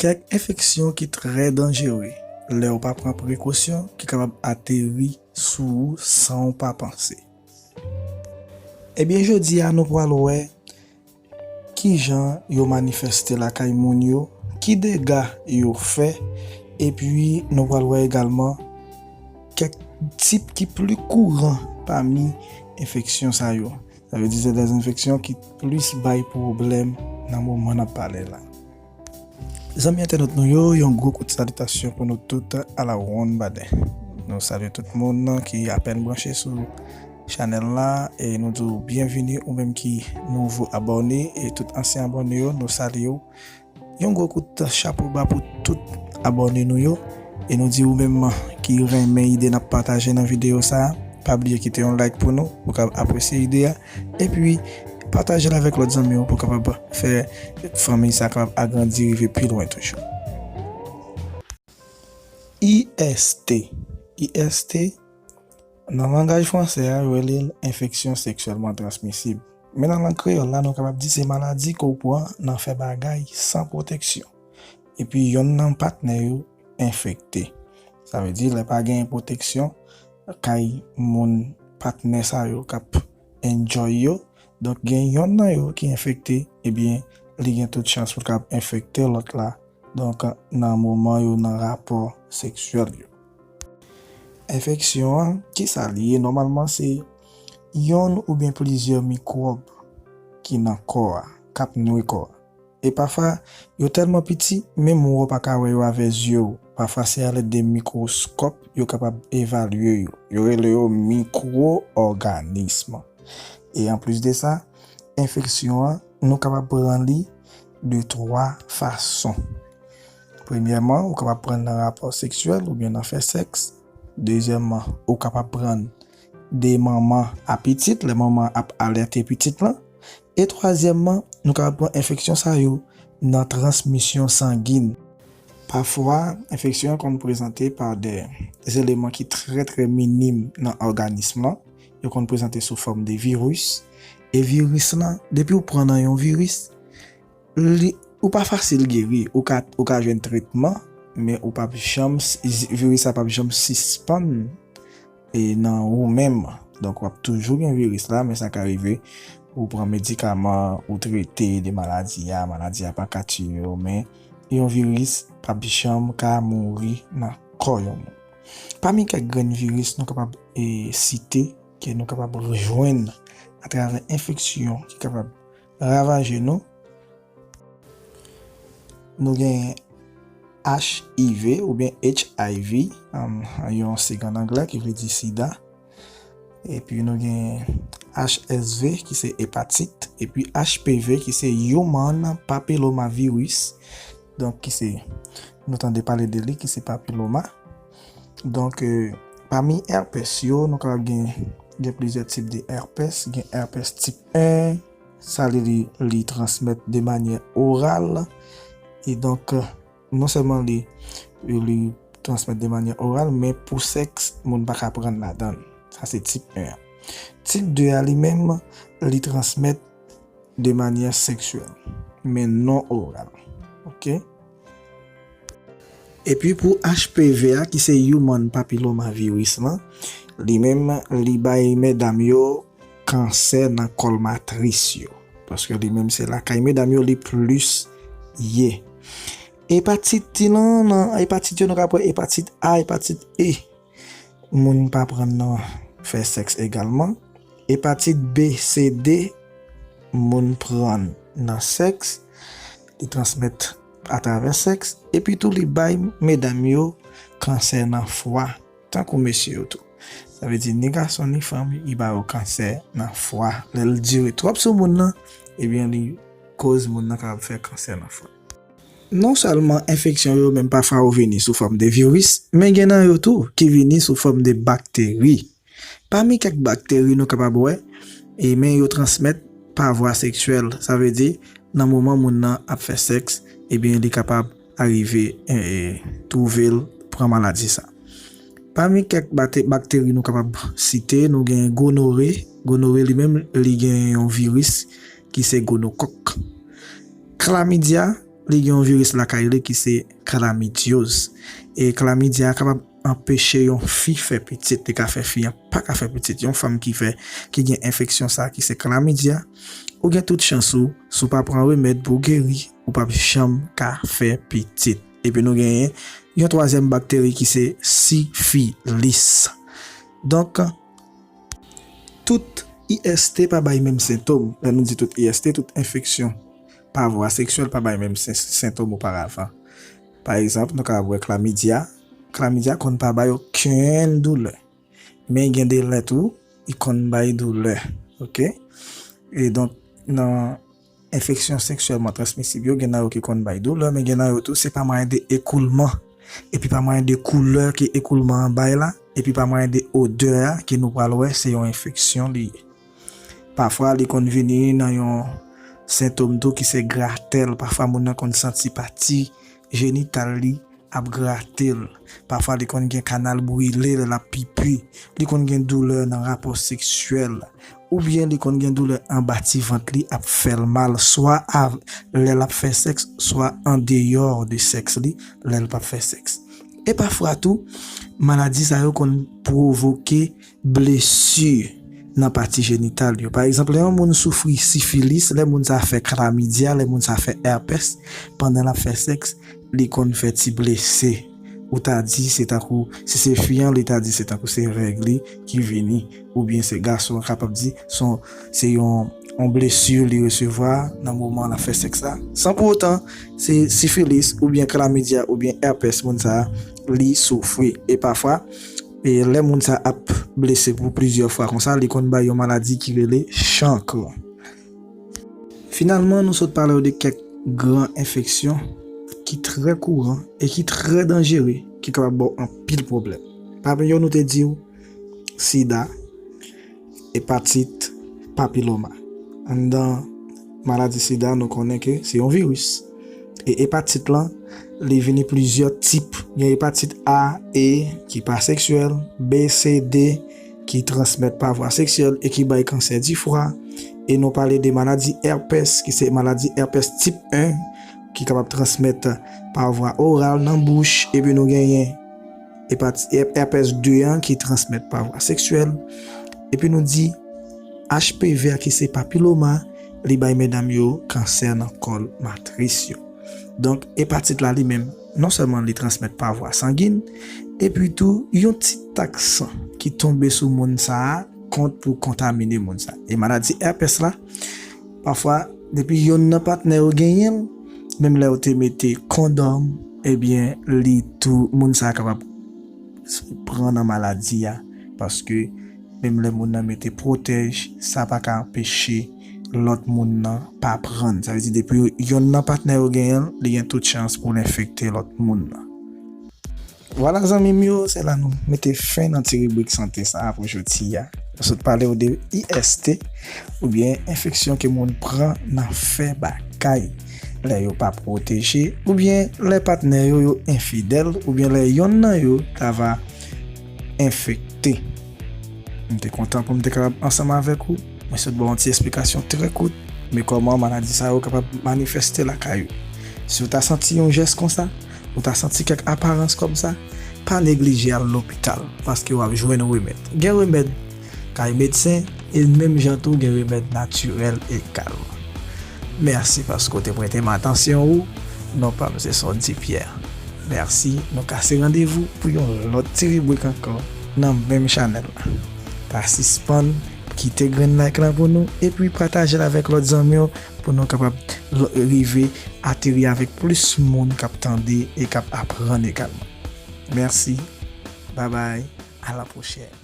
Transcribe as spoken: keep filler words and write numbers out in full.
Kèk enfeksyon ki trè danjere lè w pa pran prekosyon ki kapab ateri sou ou san w pa panse. Ebyen, jodi a nou pral wè kijan yo manifeste lakay moun yo, ki dega yo fè, epi nou pral wè egalman kèk tip ki pli kouran pami enfeksyon sa yo. Sa vle di se de enfeksyon ki plis bay pwoblèm nan moman n ap pale la. Zanmi entènot nou yo, yon gwo kout salitasyon pou nou tout a la wonn baden. Nou salye tout moun ki apèn branche sou chanèl la e nou di w byenvini ou menm ki nouvo abòne e tout ansyen abòne yo, nou salye w. Yon gwo kout chapo ba pou tout abòne nou yo. E nou di ou menm ki renmen ide n ap pataje nan videyo sa a, pa bliye kite yon like pou nou, pou w kapab apresye ide a. Epi, pataje l avèk lòt zanmi w pou w kapab fè fanmi sa a kapab agrandi, rive pi lwen toujou. I S T. I S T, nan langaj fransè a, yo rele l enfeksyon seksyèlman transmisib. Men nan lang kreyòl la, nou kapab di se maladi ke w pran nan fè bagay san pwoteksyon. Epi yonn nan patnè yo enfekte. Sa vle di, lè pa gen pwoteksyon kay moun patnè sa yo k ap enjoy yo, donk gen yonn nan yo ki enfekte, ebyen, li gen tout chans pou l kapab enfekte lòt la, donk nan moman yo nan rapò seksyèl yo. Enfeksyon an, kisa li ye? Nòmalman, se yonn oubyen plizyè mikwòb ki nan kò a, k ap nwi kò a. E pafwa, yo tèlman piti, menm ou pa ka wè yo avè zye w. Pafwa, se alèd de mikwoskòp yo kapab evalye yo. Yo rele yo mikwo-òganis. E anplis de sa, enfeksyon an, nou kapab pran li de twa fason. Premyèman, ou kapab pran l nan rapò seksyèl oubyen nan fè sèks. Dezyèmman, ou kapab pran l de manman a pitit, lè manman an ap alète pitit lan. E twazyèmman, nou kapab pran enfeksyon sa yo nan transmisyon sangin. Pafwa, enfeksyon an konn prezante pa de eleman ki trè, trè minim nan òganis lan. Yo konn prezante sou fòm de viris. E viris lan, depi w pran nan yon viris, li, ou pa fasil geri. Ou ka, ou ka jwenn tretman, men ou p ap janm, viris la p ap janm sispann e nan ou menm. Donk, w ap toujou gen viris la, men sa ka rive ou pran medikaman, ou trete de maladi a, maladi a pa ka tiye w, men yon viris p ap janm ka mouri nan kò yon moun. Pami kèk grenn viris nou kapab, e, site, ke nou kapab jwenn atravè enfeksyon ki kapab ravaje nou, nou gen H I V oubyen H I V, um, yon sig an anglè ki vle di sida. Epi nou gen H S V ki se epatit, epi H P V ki se human papillomavirus, donk ki se, nou tande pale de li, ki se papiloma. Donk, e, pami èpès yo, nou kapab gen, gen plizyè tip de èpès. Gen èpès tip en, sa li, li, li transmèt de manyè oral. E donk, non sèlman li, li transmèt de manyè oral, men pou sèks, moun pa ka pran ladan l. Sa se tip en an. Tip de a li menm, li transmèt de manyè seksyèl, men non oral. Oke? Epi pou H P V a, ki se human papiloma virus lan, li menm, li bay medam yo kansè nan kòl matris yo. Paske li menm se lakay medam yo li plis ye. Epatit ti lan, nan epatit yo, nou ka pran epatit A, epatit E. Moun pa pran nan fè sèks egalman. Epatit B, C, D, moun pran nan sèks, li transmèt atravè sèks, epi tou li bay medam yo kansè nan fwa, tankou mesye yo tou. Sa vle di ni gason ni fanm, li ba yo kansè nan fwa. Lè l dire twòp sou moun nan, ebyen li koz moun nan kapab fè kansè nan fwa. Non sèlman enfeksyon yo menm pafwa yo vini sou fòm de viris, men gen nan yo tou ki vini sou fòm de bakteri. Pami kèk bakteri nou kapab wè, e men yo transmèt pa vwa seksyèl, sa vle di nan moman moun nan ap fè sèks, ebyen li kapab arive, e, e, twouve l pran maladi sa. Pami kèk bate-, bakteri nou kapab site, nou gen gonore. Gonore li menm, li gen yon viris ki se gonokòk. Klamidya, li gen yon viris lakay li ki se klamidyoz. E klamidya a kapab anpeche yon fi fè pitit, li ka fè fi an pa ka fè pitit. Yon fanm ki fè, ki gen enfeksyon sa ki se klamidya, ou gen tout chans ou, si w pa pran remèd pou w geri, ou p ap janm ka fè pitit. Epi nou genyen yon twazyèm bakteri ki se sifilis. Donk, tout I S T pa bay menm sentòm. Lè nou di tout I S T, tout enfeksyon pa vwa seksyèl pa bay menm sen-, sentòm oparavan. Pa egzanp, nou ka wè klamidya. Klamidya konn pa bay okenn doulè. Men gen de lè tou, li konn bay doulè. Oke? E donk, nan enfeksyon seksyèlman transmisib yo, gen nan yo ki konn bay doulè, men gen nan yo tou, se pa mwayen de ekoulman. Epi pa mwayen de koulè ke ekoulman an bay la, epi pa mwayen de odè a ke nou pral wè, se yon enfeksyon li ye. Pafwa, li konn vini nan yon sentòm tou ki se gratèl. Pafwa, moun nan konn santi pati jenital li ap grate l. Pafwa, li konn gen kanal brile lè l ap pipi. Li konn gen doulè nan rapò seksyèl. Oubyen li konn gen doulè anba ti vant li ap fè l mal, swa av-, lè l ap fè sèks, swa andeyò de sèks li, lè l p ap fè sèks. E pafwa tou, maladi sa yo konn pwovoke blesi nan pati jenital yo. Pa egzanp, lè yon moun soufri sifilis, lè moun sa fè klamidya, lè moun sa fè èpès, pandan l ap fè sèks, li konn fè ti blese. Ou ta di se tankou, si se fi an, li ta di se tankou se règ li ki vini, oubyen se gason an kapab di se yon, se yon, yon blesi li resevwa nan moman l ap fè sèks la. San pou otan, se sifilis oubyen klamidya oubyen èpès moun sa a, li soufri. E pafwa, e lè moun sa ap blese pou plizyè fwa konsa, li konn bay yon maladi ki rele chankr. Finalman, nou sot pale w de kèk gran enfeksyon ki trè kouran e ki trè danjere, ki kapab ba w anpil pwoblèm. Pami yo, nou te di w sida, epatit, papiloma. Anndan maladi sida, nou konnen ke se yon viris. E epatit lan, li vini plizyè tip. Gen epatit A, E, ki pa seksyèl, B, C, D, ki transmèt pa vwa seksyèl e ki bay kansè di fwa. E nou pale de maladi èpès, ki se maladi èpès tip en, ki kapab transmèt pa vwa oral nan bouch. Epi nou genyen epati-, èpès de an ki transmèt pa vwa seksyèl. Epi nou di H P V a ki se papiloma, li bay medam yo kansè nan kòl matris yo. Donk, epatit la li menm, non sèlman li transmèt pa vwa sangin, epi tou, yon ti tak san ki tonbe sou moun sa a kont pou kontamine moun sa a. E maladi èpès la, pafwa, depi yonn nan patnè yo genyen l, menm lè yo te mete kondòm, ebyen, li tou, moun sa a kapab pran nan maladi a, paske menm lè moun nan mete pwotèj, sa pa ka anpeche lòt moun nan pa pran. Sa vle di, depi yonn nan patnè yo genyen l, li gen tout chans pou l enfekte lòt moun nan. Vwala, zanmi m yo, se la nou mete fen nan ti ribrik sante sa a pou jodi a. Nou sot pale w de I S T, oubyen enfeksyon ke moun pran nan fè bagay. Lè yo pa pwoteje, oubyen lè patnè yo, yo enfidèl, oubyen lè yonn nan yo ta va enfekte. M te kontan pou m te kapab ansanm avèk ou. Mwen sot ba w yon ti esplikasyon trè kout, men kòman maladi sa yo kapab manifeste lakay ou. Si w ta santi yon jès konsa, ou ta santi kèk aparans kòm sa, pa neglije al lopital, paske w ap jwenn remèd. Gen remèd kay medsen, e menm jan tou gen remèd natirèl egalman. Mèsi paske w te prete m atansyon ou. Non pa m se Sondy Pierre. Mèsi, nou kase randevou pou yon lòt ti ribrik ankò nan menm chanèl la. Pa sispann kite grenn like la pou nou, epi pataje l avèk lòt zanmi w pou nou kapab l-, rive ateri avèk plis moun k ap tande e k ap aprann egalman. Mèsi. Babay. A la pwochèn.